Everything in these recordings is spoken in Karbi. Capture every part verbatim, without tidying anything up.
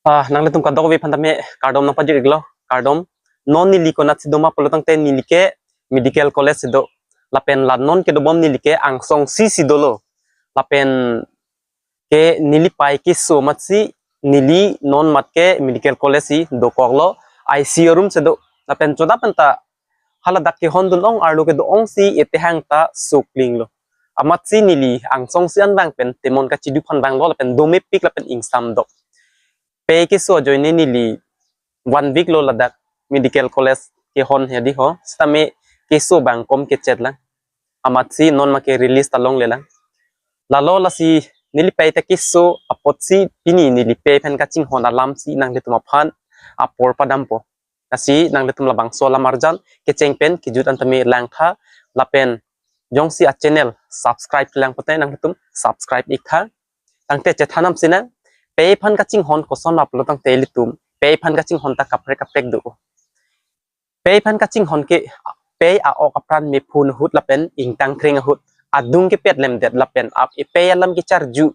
Ah, nanglitum kadokave aphan tame kardom nangpajir-iklo, kardom. Non neli konatsi doma pulo tangte neli ke medical college si do. Lapen la non kedobom neli ke angsong si si dolo. Lapen ke neli pei keso amatsi neli non mat ke medical college si dokoklo, I C U room si do. Lapen choda penta haladak kehondun ong arlo kedo-ong si etehang ta soklinglo. Amatsi neli angsong si an bang pen temon kachidu aphan banglo lapen domepik lapen ingsamdok. Pei keso ajoine neli one week lo ladak medical college kehon hedi ho. Sitame keso bang kom kechet lang. Amatsi non ma ke release ta longlelang. Lalo lasi neli pei ta keso apotsi pini neli pei aphan kachinghon alamsi nanglitum aphan apor padampo. Lasi nanglitum labangso alam arjan kecheng pen kejut an tame langtha lapen jongsi a channel subscribe lang pote nanglitum subscribe-iktha. Tangte chethan nam sinang, pei aphan kachinghon koson ma pulo tangte ilitum pei aphan kachinghon ta kaprek kaprek do. Pei aphan kachinghon ke pei a-ok apran mephun ahut lapen ingtang kreng ahut adung kepet lemdet lapen ap epei alam kecharju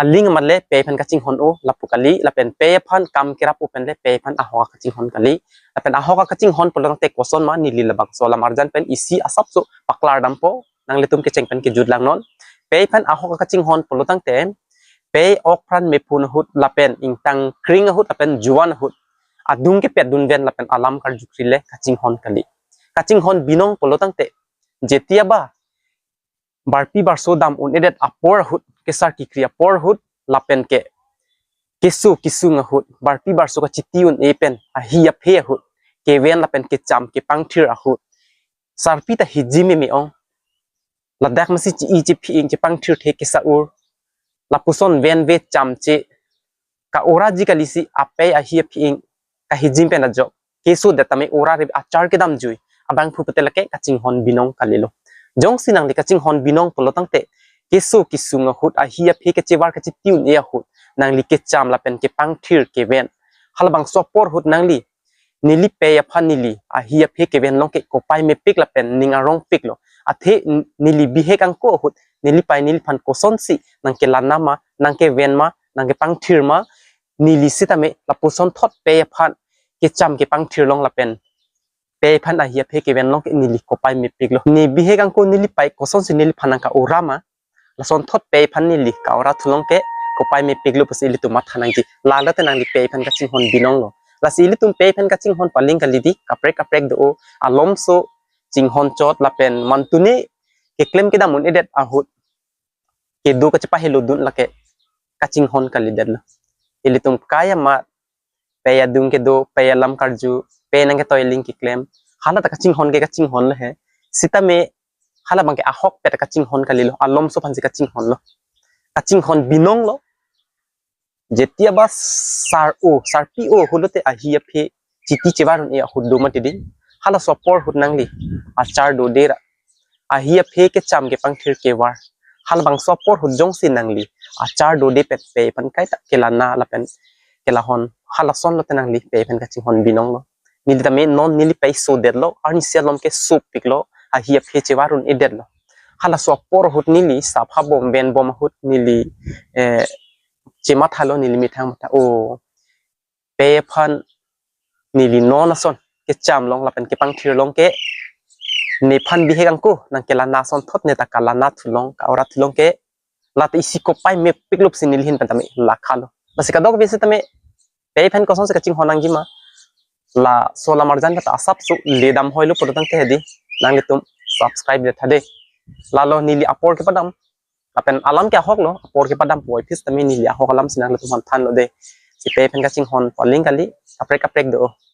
aling amat le pei aphan kachinghon-o lapu kali, lapen pei aphan kam kerap-o pen le pei aphan ahok kachinghon kali. Lapen ahok kachinghon pulo tangte koson ma neli labangso alam arjan pen isi asapso paklar dampo, nanglitum kecheng pen kejut langnon. Pei aphan ahok kachinghon pulo tangte pei ok apran mephun ahut lapen ingtang kreng ahut lapen juan ahut adung kepet dunven lapen alam karjukri le kachinghon kali. Kachinghon binong pulo tangte jetia ba barpi barso dam un-edet apor ahut, kesar kekri apor ahut lapen ke keso kesung ahut, barpi barso kachiti un-e pen ahi aphe ahut keven lapen kecham kepangthir ahut sarpi ta hijim meme ong. Ladak masi chi-i chiphi-ing chepangthirthe kesa-ur. Lapuson ven ve chamche ka-oraji kalisi apei ahi aphi-ing kahijim pen ajok keso det tame ora re achar kedam jui abang phu pute lake kachinghon binong kalilo. Jongsi nangli kachinghon binong pulo tangte keso kesung ahut ahi aphe kechevar kachiti un-e ahut nangli kecham lapen kepangthir keven. Halabangso apor ahut nangli neli pei aphan neli ahi aphe keven long ke kopai mepik lapen ning arongpiklo. Athe n-, neli bihek angko ahut neli pei neliphan kosonsi nangkelana ma, nangkeven ma, nangkepangthir ma, neli sitame lapuson thot pei aphan kecham kepangthir long lapen pei aphan ahi aphe keven long ke neli kopai mepiklo. Ne bihek angko neli pei kosonsi neliphan nangka-ora ma, lason thot pei aphan neli ka-ora thu long ke kopai mepiklo pusi ilitum matha nangji. Lalo te nangli pei aphan kachinghon binonglo. Lasi ilitum pei aphan kachinghon paling kali di, kaprek kaprek do-o, alomso chinghon chot lapen mantune keklem kedam un-edet ahut kedo kachepahelo dun lake kachinghon kalidetlo. Ilitum kaya ma pei adung kedo, pei alam karju, pei nangketoi aling keklem. Hala ta kachinghon ke kachinghon lo he. Sitame hala bang ke ahok pet kachinghon kalilo, alomso aphansi kachinghon lo. Kachinghon binonglo. Jetia ba sar-o, sarpi-o ahut lote ahi aphe chiti chevar un-e ahut do mati ding. Halaso apor ahut nangli achar dode ra ahi aphe kecham kepangthir kevar. Halabangso apor ahut jongsi nangli achar dode pet pei aphan kaita kelana lapen kelahon, halason lote nangli pei aphan kachinghon binonglo. Neli tame non neli pei sodetlo, arnisi alom ke sopiklo, ahi aphe chevar un-edetlo. Halaso apor ahut neli sapha bom ven bom ahut neli, eh, chemathalo, neli methang matha, o, pei aphan neli non ason kecham long lapen kepangthir long ke nephan bihek angko nangkelana ason thot neta kalana thu long, ka-ora thu long ke lata isi kopai mepiklo pusi neli ahin pen tame lakhalo. Lasi kadokave sitame pei aphan kosonsi kachinghon nangji ma, laso alam arjan kata asapso ledam hoilo pulo tangte hedi, nanglitum subscribe detha de. Lalo neli apor kepadam, lapen alam ke ahoklo, apor kepadam puvoiphit sitame neli ahok alamsi nanglitum aphan thanlo de. Si pei aphan kachinghon paling kali, kaprek kaprek do.